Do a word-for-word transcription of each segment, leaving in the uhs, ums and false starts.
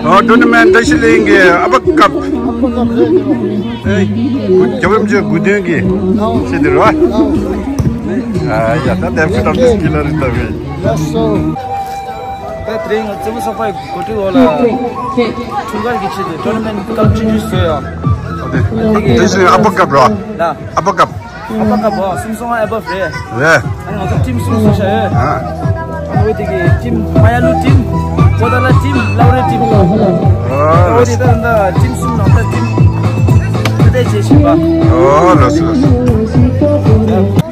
ཨོ། ཊོར་ནི་མེན་ཊི་ད་ཤི་ལིང་གི་ཨ་པ་ཀབ། ཨེ། རྒྱབ་རིམ་ཆེན་དགུ་སྟོན་གྱི་ཤི་དེ་རོ། ཨ་ཡ། ད་དེབ་ཀི་ཏམ་དེ་སི་ལ་རི་ད་བི། ད་དེ་རིང་ང་ཚོ་སོག་པའི་གོ་སྒྲིག་འོག་ལ་འཁྲུངས་སྐར་གྱི་ཆེད་དུ་ཊོར་ནི་མེན་ཊི་ཀལ་ཅར་ཨིན་ཊྲོ་ཌིའུ་སི་བཟོས་ཡོད། དེ་གི་དེ་ཤི་ཨ་པ་ཀབ་རོ། ཨ་པ་ཀབ། ཨ་པ་ཀབ་སུམ་སྟོང་ཨེ་བྷབ་རེད། རེད། ཨ་ནི་ང་ཚོ་ཊིམ་གསུམ་བཟོས་བཞག་ཡོད། ཨ། ཨ་ནི་འོ་དེ་གི་ཊིམ་མ་ཡ་ལུ་ཊིམ། གོ་ད་ལ་ཊིམ། ལའོ་རེ་ཊིམ། ཨོ་འོ་ལགས་དེ་ད་ལྟ་ཊིམ་གསུམ་ནང་ད་ཊིམ་ཕུད་དེ་བྱེད་བཞིན་པ། ཨོ་ལགས་སོ་ལགས་སོ།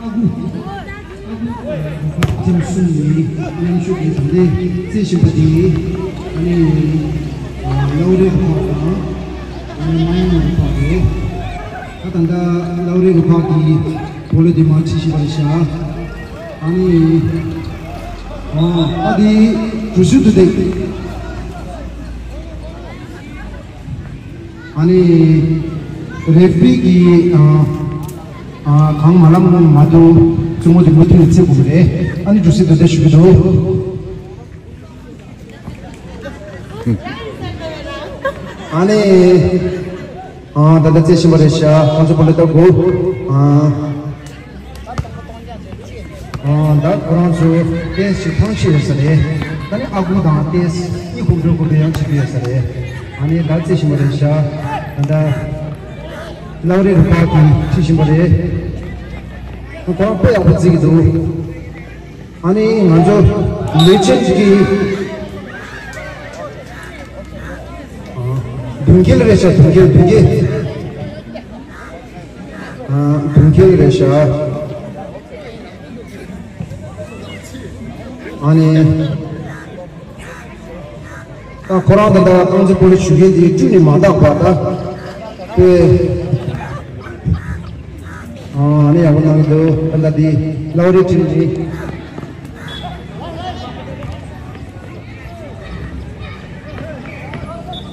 ཨ་ཁུ། ཨ་ཁུ། ཨ་ཁུ་ཐེངས་གསུམ་ནས་མཉམ་ཞུགས་ཀྱིས་ད་ལྟའི་རྩེད་བཞིན་པ་དེ་ཨ་ནི་ཨ་ལའོ་རེ་རུ་ཕག་དང་ཨ་ནི་མ་ཡང་རུ་ཕག་རེད། ད་ད་ལྟ་ལའོ་རེ་རུ་ཕག་གིས་བོ་ལོ་དེ་མར་ཁྲིད་བཞིན་པ་རེད་ཤག་ཨ་ནི་ཨ་ད་དེ་གྲུ་ཟུར་དུ་བསྡད། ཨ་ནི་རེ་ཕི་རི་གིས་ཨ་ཨ་གང་མ་ལབ་མ་གཏོགས་བཙུན་མོ་དེ་མུ་མཐུད་ནས་རྩེད་དགོས་ཀྱི་རེད། ཨ་ནི་གྲུ་གཟིངས་དེ་འདྲ་ཞུ་གི་འདུག་ཨ་ནི་ཨ་ད་ལྟ་རྩེད་བཞིན་པ་རེད་ཤག་ཁོང་ཚོ་བོ་ལོ་ལྟ་དགོས། ཨ་ཨ་ད་ཁོ་རང་ཚོ་ཏེན་སི་ཞིག་ཐང་ཆད་ཡོད་ས་རེད། ད་ནི་ཨ་ཁུ་དང་ཏེན་སི་གཉིས་གུང་སྒྲོལ་གུང་སྒྲོལ་ཡང་བྱེད་ཀྱི་ཡོད་ས་རེད། ཨ་ནི་ད་རྩེད་བཞིན་པ་རེད་ཤག་ད་ལྟ་ལའོ་རེ་རུ་ཕག་གིས་ཁྲིད་བཞིན་པ་རེད། ཁོ་རང་དཔེ་ཡག་པོ་རྩེད་ཀྱི་འདུག་ཨ་ནི་ང་ཚོ་ལེ་ཇེན་ཌི་གི་ཨ་གདོན་བགེགས་རེད་ཤག་གདོན་བགེགས། གདོན་བགེགས། ཨ་གདོན་བགེགས་རེད་ཤག་ཨ་ནི། ད་ཁོ་རང་ད་ལྟ་རྐང་རྩེད་སྤོ་ལོ་ཞུ་མཁན་དེ་བཅུ་ནས་མ་འདང་བར་ད་དཔེ། ཨ་ནི་ཡག་པོ་གནང་གི་འདུག་ད་ལྟ་དེ་ལའོ་རེ་ཊིམ་གྱིས།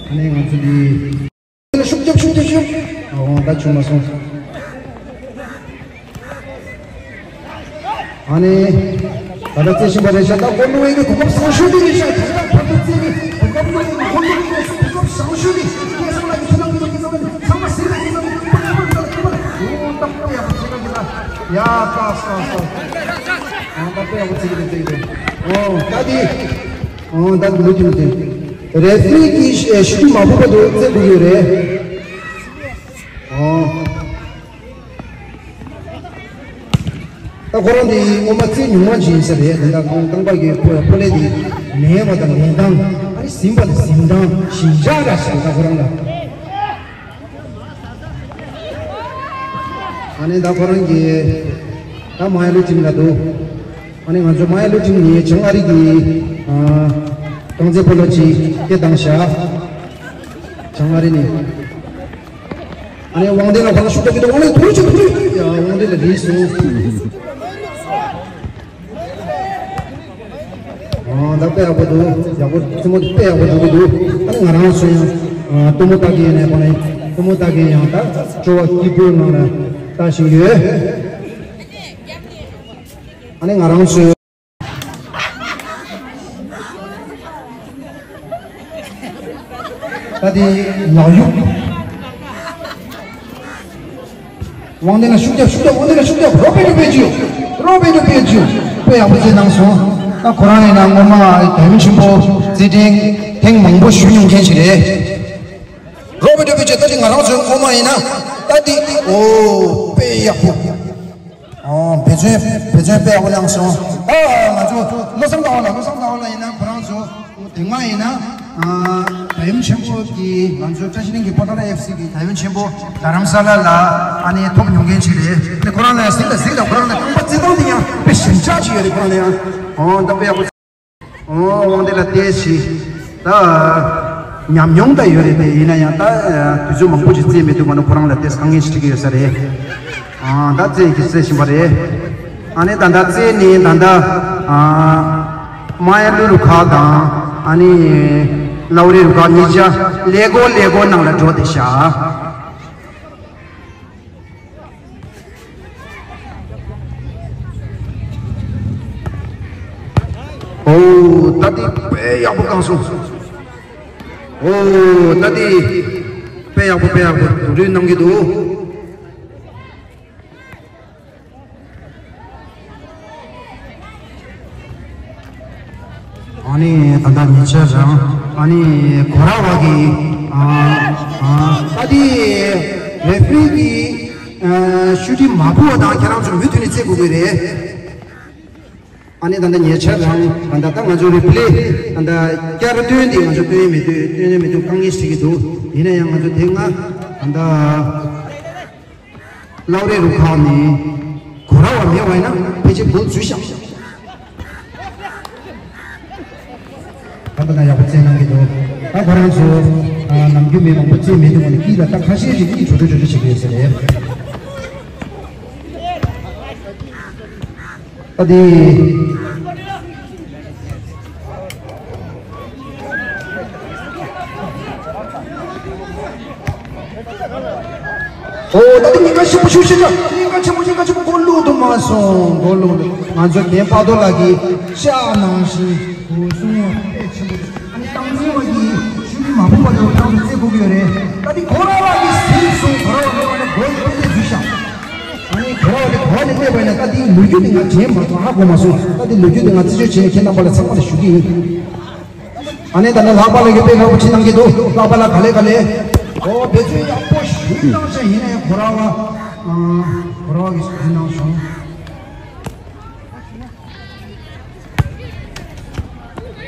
ཨ་ནི་ང་ཚོ་དེ། ཤུགས་རྒྱབ་ཤུགས་རྒྱབ་ཤུགས། ཨ་འོ་ད་བྱུང་མ་སོང་། ཨ་ནི། ད་ལྟ་རྩེད་བཞིན་པ་རེད་ཤག་ད་གོ་ནོ་ཨེ་གི་གོ་སྐབས་བཟང་ཤོས་དེ་རེད་ཤག་ད་ལྟ་བར་དུ་རྩེད་ནི་གོ་སྐབས་ནོ་ཨེ་གི་གོ་སྐབས་བཟང་ཤོས་དེ་སྐལ་བཟང་ལགས་ཀྱི་ཁྱེད་རང་གི་ཁྱེད་རང་གི་ཚང་མ་ཟེར་ལ་ཁྱེད་རང་གི་པར་པར་པར་པར་འོ་ད་པོ་ཡག་པོ་བྱེད་ཀྱི་ལ་ཡ་ཀ་ས་ས་ཨ་ད་པོ་ཡག་པོ་བྱེད་ཀྱི་རེད་ད་དེ་འོ་ད་དེ་འོ་ད་ལུ་ཐུང་དེ་རེ་ཕི་རི་གིས་ཞུ་མ་ཕོད་པ་དུ་རྩེད་དགོས་ཡོད་རེད། ཨོ། ད་ཁོ་རང་འདི་སྔོན་མ་རྩེད་ཉུང་མ་ཅིག་ཡིན་ས་རེད། ད་ལྟ་ཁོང་རྐང་པ་གི་སྤོ་སྤོ་ལེ་འདི་ལེན་པ་དང་ལེན་སྟངས། ཨ་ནི་ཟིན་པ་དང་ཟིན་སྟངས་ཞིབ་ཆ་འདྲ་ཞིག་ད་ཁོ་རང་ལ། ཨ་ནི་ད་ཁོ་རང་གི་ད་མ་ཡ་ལུ་ཅིག་ལ་འདུག་ཨ་ནི་ང་ཚོ་མ་ཡ་ལུ་ཅིག་ནི་བྱང་ཨ་རི་གི་ཨ་རྐང་རྩེད་སྤོ་ལོ་ཅིག་སྐད་བཏང་ཤག་བྱང་ཨ་རི་ནས། ཨ་ནི་དབང་ལྡན་ལ་ཁོ་ན་ཤུགས་རྒྱག་གི་འདུག་དབང་ལྡན་དུར་ཅིག་དུར། ཡ་དབང་ལྡན་ལ་རིལ་སོང་། ཨ་ད་དཔེ་ཡག་པོ་འདུག་ཡག་པོ་རྩེད་མོ་དེ་དཔེ་ཡག་པོ་འགྲོ་གི་འདུག་ཨ་ནི་ང་རང་ཚོ་ཡང་ཨ་གཏུམ་མོ་ལྟ་གི་ཡིན་ནས་ཁོ་ནི་གཏུམ་མོ་ལྟ་གི་ཡང་ད་སྤྲོ་བ་སྐྱིད་པོའི་ངང་ལ་ལྟ་བཞིན་ཡོད། ཨ་ནི་ང་རང་ཚོའི་ད་དེ་ལག་གཡུག་དབང་ལྡན་ལ་ཤུགས་རྒྱབ། ཤུགས་རྒྱབ། དབང་ལྡན་ལ་ཤུགས་རྒྱབ། རོ་པེ་རུ་པེ་ཇུ། རོ་པེ་རུ་པེ་ཇུ། དཔེ་ཡག་པོ་རྩེད་གནང་སོང་། ད་ཁོ་རང་ཡིན་ན་སྔོན་མ་དད་ཡོན་ཆེན་པོ་རྩེད་འགྲན་ཐེངས་མང་པོ་ཞུགས་མྱོང་མཁན་ཞིག་རེད། རོ་པེ་རུ་པེ་ཇུ། ད་དེ་ང་རང་ཚོའི་སྔོན་མ་ཡིན་ན་ད་དེ་ཨོ་དཔེ་ཡག་པོ། ཨོ་འབད་བརྩོན་འབད་བརྩོན་དཔེ་ཡག་པོ་གནང་སོང་། ཨ་ང་ཚོ་བློ་བཟང་ཟླ་བ་ལགས། བློ་བཟང་ཟླ་བ་ལགས་ཡིན་ན་ཁོ་རང་ཚོ་དེ་སྔ་ཡིན་ན་ཨ་དད་ཡོན་ཆེན་པོ་གི་ང་ཚོ་བཀྲ་ཤིས་གླིང་གི་པོ་ཏཱ་ལ་ཨེཕ་སི་གི་དད་ཡོན་ཆེན་པོ་རྡ་རམ་ས་ལ་ལ་ཨ་ནི་ཐོབ་མྱོང་མཁན་ཞིག་རེད། ཨ་ནི་ཁོ་རང་ལ་ཡང་གཟིགས་དང་གཟིགས་དང་། ཁོ་རང་ལ་རྐང་པ་རྩེད་སྟངས་དེ་ཡང་དཔེ་ཞིབ་ཆ་ཅིག་ཡོད་རེད། ཁོ་རང་ལ་ཡང་ཨོ་ད་དཔེ་ཡག་པོ། ཨོ་དབང་ལྡན་ལ་ཏོག་ཙམ་ད་ཉམས་མྱོང་ད་ཡོད་རེད་དེ། ཡིན་ན་ཡང་ད་དུས་ཚོད་མང་པོ་ཅིག་རྩེད་མི་ཐུབ་པ་ན་ཁོ་རང་ལ་ཏོག་ཙམ་དཀའ་ངལ་ཞིག་འཕྲད་ཀྱི་ཡོད་ས་རེད། ཨ་ད་རྩེད་ཀྱི་རྩེད་བཞིན་པ་རེད། ཨ་ནི་ད་ལྟ་རྩེད་ནི་ད་ལྟ་ཨ་མ་ཡ་ལུ་རུ་ཁག་དང་ཨ་ནི་ལའུ་རི་རུ་ཁག་གཉིས་ཆ་ཀླད་ཀོར་ཀླད་ཀོར་ནང་ལ་འགྲོ་བསྡད་ཤག་ཨོ་ད་དེ་དཔེ་ཡག་པོ་བཀང་སོང་། ཨོ་ད་དེ་དཔེ་ཡག་པོ་དཔེ་ཡག་པོ་དུག་སྦྲུལ་གནང་གི་འདུག་ཨ་ནི་ད་ལྟ་ཉེ་ཆར་རང་ཨ་ནི་གོ་ར་བ་གི་ཨ་ཨ་ད་དེ་རེ་ཕི་རི་གི་ཨ་ཤུ་ཊིང་མ་ཕུ་བ་དང་ཁྱེད་རང་ཚོ་མུ་མཐུད་ནས་རྩེད་དགོས་ཀྱི་རེད། ཨ་ནི་ད་ལྟ་ཉེ་ཆར་རང་ད་ལྟ་ད་ང་ཚོ་རི་པི་ལེ་ད་ལྟ་བསྐྱར་སྟོན་འདི་ང་ཚོ་སྟོན་ཡས་མི་འདུག་སྟོན་ཡས་མི་འདུག་དཀའ་ངལ་འཕྲད་ཀྱི་འདུག་ཡིན་ན་ཡང་ང་ཚོ་དེ་སྔ་ད་ལྟ་ལའུ་རི་རུ་ཁག་ནས་གོ་ར་བ་མེད་པ་ཡིན་ན་ཕལ་ཆེར་གོལ་འཛུལ་ཤག་ད་ལྟ་ན་ཡག་པོ་རྩེད་གནང་གི་འདུག་ད་ཁོ་རང་ཚོ་ཨ་ནམ་རྒྱུན་མི་མང་པོ་རྩེད་མི་འདུག་ནས་སྐྱིད་ལ་ད་ཁ་ཤས་ཤིག་སྐྱིད་བྲོ་བྲོ་བྲོ་བྲོ་བྱེད་ཀྱི་ཡོད་ས་རེད། ཨ་དེ། ཨོ་ད་དེ་སྙིང་ག་ཆེན་པོ་ཞུ་ཤེས་ཀྱང་། སྙིང་ག་ཆེན་པོ། སྙིང་ག་ཆེན་པོ། མགོ་བླུག་ཏུ་མ་སོང་། མགོ་བླུག་ཏུ། ང་ཚོ་རྒན་པ་དོ་ལགས་ཀྱིས་ཤ་ནང་བཞིན་གོ་གསུང་བ་དཔེ་ཆེན་པོ། ཨ་ནི་སྟངས་འཛིན་པ་གྱིས་ཤུགས་ཀྱིས་མ་ཕོག་པ་དང་ཁྱེད་རང་ཚོ་རྩེད་དགོས་ཀྱི་ཡོད་རེད། ད་དེ་གོ་ར་བ་གིས་ཟིན་སོང་། གོ་ར་བ་མེད་པ་ན་མགོ་ཡི་ཏོག་ཙམ་འཛུལ་ཤག་ཨ་ནི་གོ་ར་བ་དེ་གོ་བ་ནས་སླེབས་པ་ཡིན་ན་ད་དེའི་ལོ་རྒྱུས་དེ་ང་དྲན་མ་སོང་། ཧ་གོ་མ་སོང་། ད་དེ་ལོ་རྒྱུས་དེ་ང་རྩད་གཅོད་བྱས་ནས་ཁྱེད་རྣམ་པ་ལ་ཚང་མ་ལ་ཞུ་གི་ཡིན། ཨ་ནི་ད་ནི་ལྷག་པ་ལགས་ཀྱིས་དཔེ་ཡག་པོ་བྱེད་གནང་གི་འདུག་ལྷག་པ་ལགས་ག་ལེ་ག་ལེ། ཨོ་འབད་བརྩོན་ཡག་པོ་ཞུ་གནང་བྱས། ཡིན་ན་ཡང་གོ་ར་བ་ཨ་གོ་ར་བ་གིས་ཞུ་གནང་སོང་།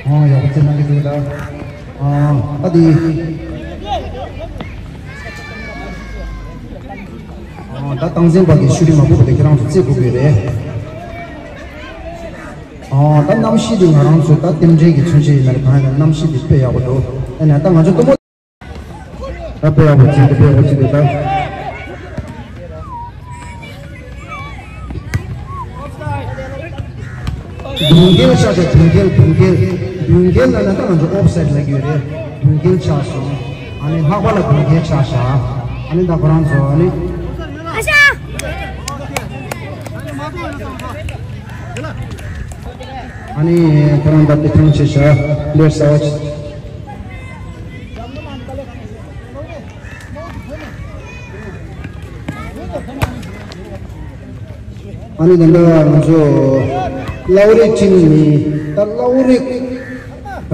ཨོ་ཡག་པོ་རྩེད་གནང་གི་འདུག་ད་ཨ་ཨ་དེ། ཨོ་ད་སྟངས་འཛིན་པ་གིས་ཤུགས་རིང་མ་ཕོག་པ་དེ་ཁྱེད་རང་ཚོ་རྩེད་དགོས་ཀྱི་རེད། ཨོ་ད་གནམ་གཤིས་དེ་ང་རང་ཚོ་ད་རྟེན་འབྲེལ་གྱི་མཚོན་བྱེད་ཡིན་ན་རེད། གང་ཡིན་ན་གནམ་གཤིས་དེ་དཔེ་ཡག་པོ་འདུག་ཨ་ནི་ད་ང་ཚོ་གཏུམ་མོ། ད་དཔེ་ཡག་པོ་བྱེད་འདུག་དཔེ་ཡག་པོ་བྱེད་འདུག་ད། མདུན་རྒྱལ་ཆགས་བྱས། མདུན་རྒྱལ། མདུན་རྒྱལ། མདུན་རྒྱལ་ལབ་ན་ད་ང་ཚོ་ཨོཕ་སའིཌ་ལབ་ཀྱི་ཡོད་རེད། མདུན་རྒྱལ་ཆགས་སོང་། ཨ་ནི་ལྷག་པ་ལ་མདུན་རྒྱལ་ཆགས་བཞག་ཨ་ནི་ད་ཁོ་རང་ཚོ་ཨ་ནི། ཨ་ནི་ཁོ་རང་ད་དེ་ཐང་ཆད་བཞག་ལེར་ས་བ་ཆད། ཨ་ནི་ད་ལྟ་ང་ཚོ་ལའུ་རི་ཊིམ་ནི་ད་ལའུ་རི་ད་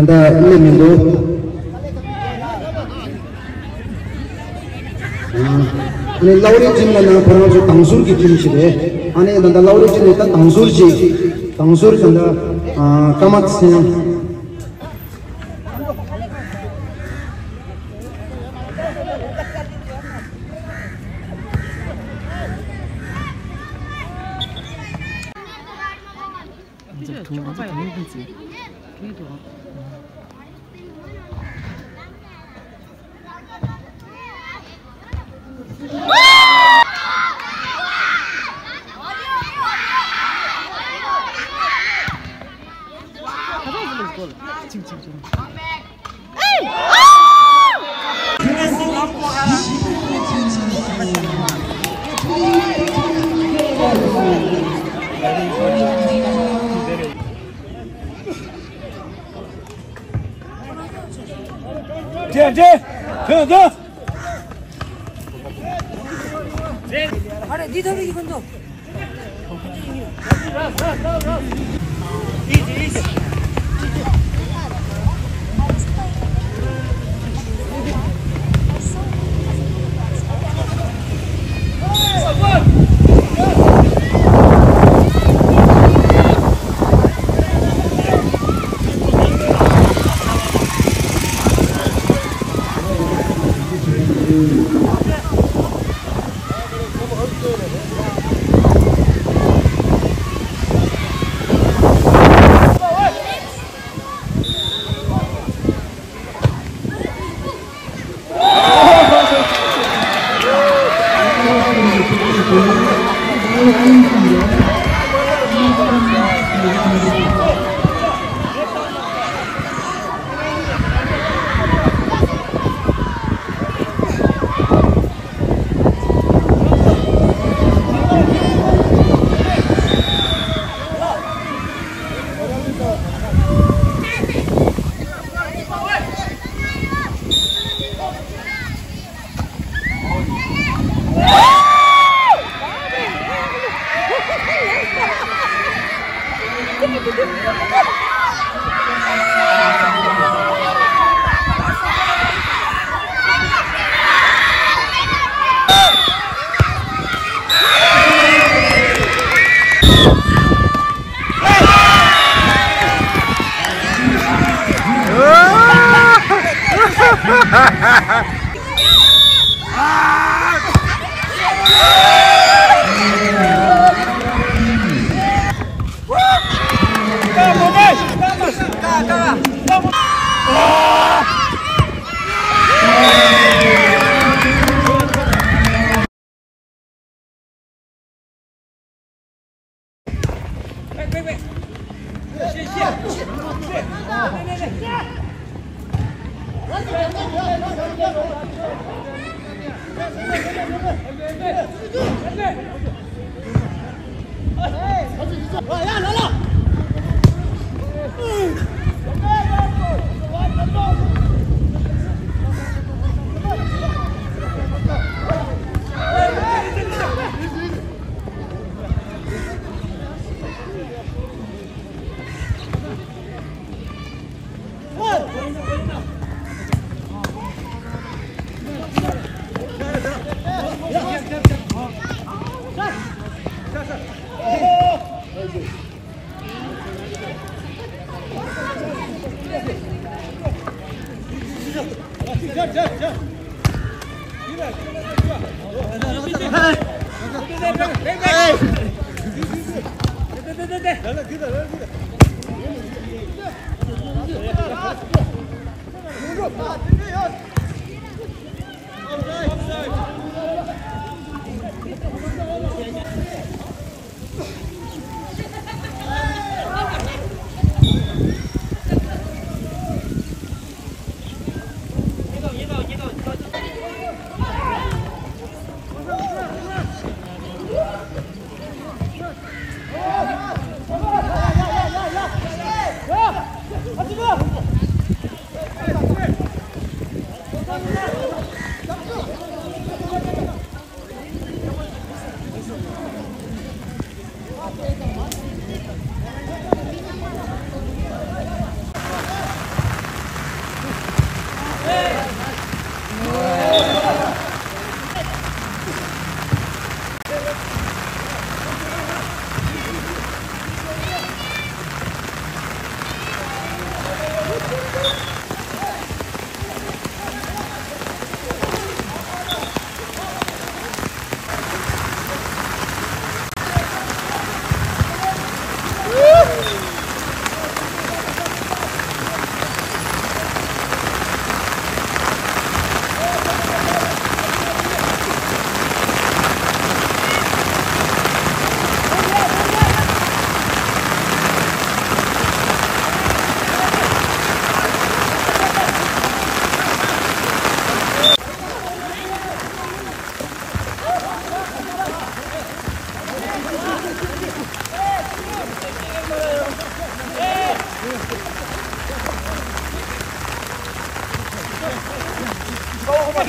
ལྟ་སླེབས་མི་འདུག་ཨ་ནི་ལའུ་རི་ཊིམ་ལབ་ན་ཁོ་རང་ཚོ་དང་ཟུར་གྱི་ཊིམ་ཞིག་རེད། ཨ་ནི་ད་ལྟ་ལའུ་རི་ཊིམ་ནི་ད་དང་ཟུར་ཅིག་དང་ཟུར་ད་ལྟ་ཀ་མ་ཚེ་དབྱངས། ཅིག་ཅིག་ཅིག་རེད་རེད། ཐོན་ཐོན། ཨ་རེ་འདི་ཐོབ་རེ་ཡི་ཀུན་ཏོ།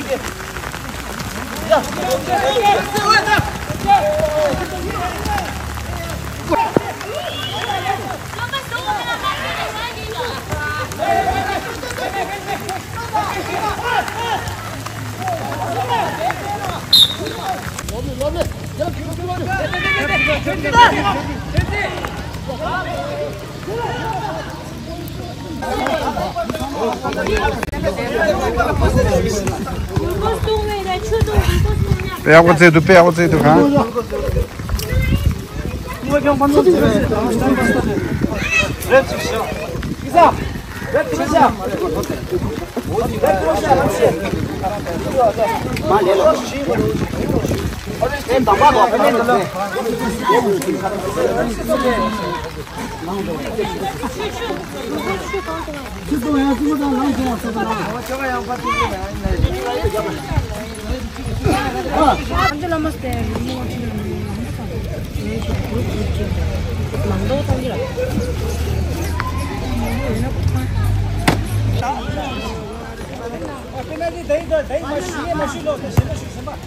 དཔེ་ཡག་པོ་བཙལ་འདུག་དཔེ་ཡག་པོ་བཙལ་འདུག་གང་།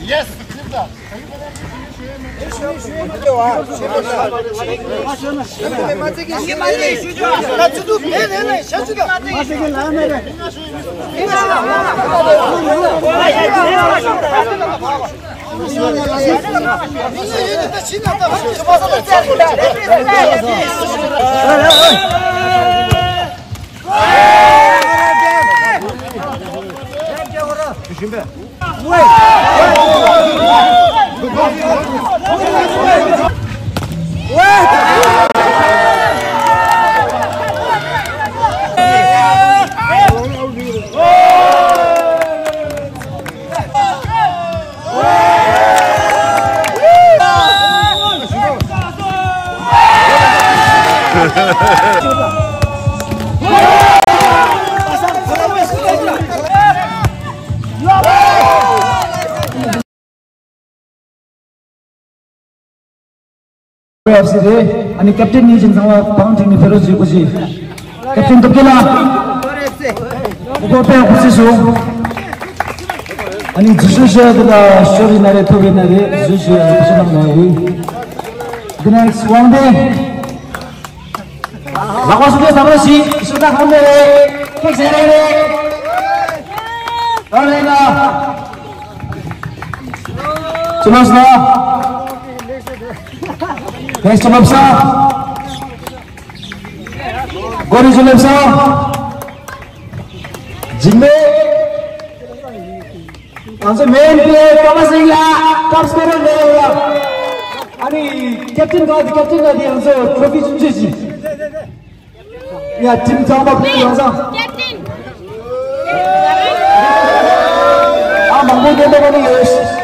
Yes. ཨ་ནི་ཀེབ་ཊེན་གཉིས་ཅན་ཚང་མ་བང་བསྒྲིགས་ནས་ཕེབས་རོགས་ཞུ་དགོས་ཞེས། ཀེབ་ཊེན་སྟོབས་རྒྱལ་ལགས། ངོ་རྒོལ་དཔེ་ཡག་པོ་བྱས་སོང་། ཨ་ནི་འཛུལ་ཞུགས་བྱས་དེ་ལ་ཤོར་ཡིན་ན་རེད་ཐུབ་ཡིན་ན་རེད་འཛུལ་ཞུགས་ཡག་པོ་བྱས་གནང་རོགས་ཡིན། དེ་ནས་དབང་ལྡན། ལག་པ་སོ་སོའི་ཟ་མ་ཞིག་ཞུ་ན་ཧམ་མེ་རེད། ཀེག་ཟེར་རེད་རེད། ཨ་རེད་ལ། ཅི་ལོ་སོ། ནེགསི་ལོབ་ས། གོ་རི་ཅི་ལོབ་ས། འཇིགས་མེད། ང་ཚོ་མེན་པི་ཨེ་ཀ་མ་སིང་ལ་ཀབ་སི་ཀོ་རར་ལས་ཡོད་ལ། ཨ་ནི་ཀེབ་ཊེན་ག་དེ་ཀེབ་ཊེན་ག་དེ་ང་ཚོ་ཊོ་ཕི་ཆུང་ཆུང་ཞིག་ཡ་ཊིམ་ཚང་མ་ཕུལ་ཡོང་ས། ཨ་མང་པོ་སྐད་འདོགས་པ་ནི་ཡོད།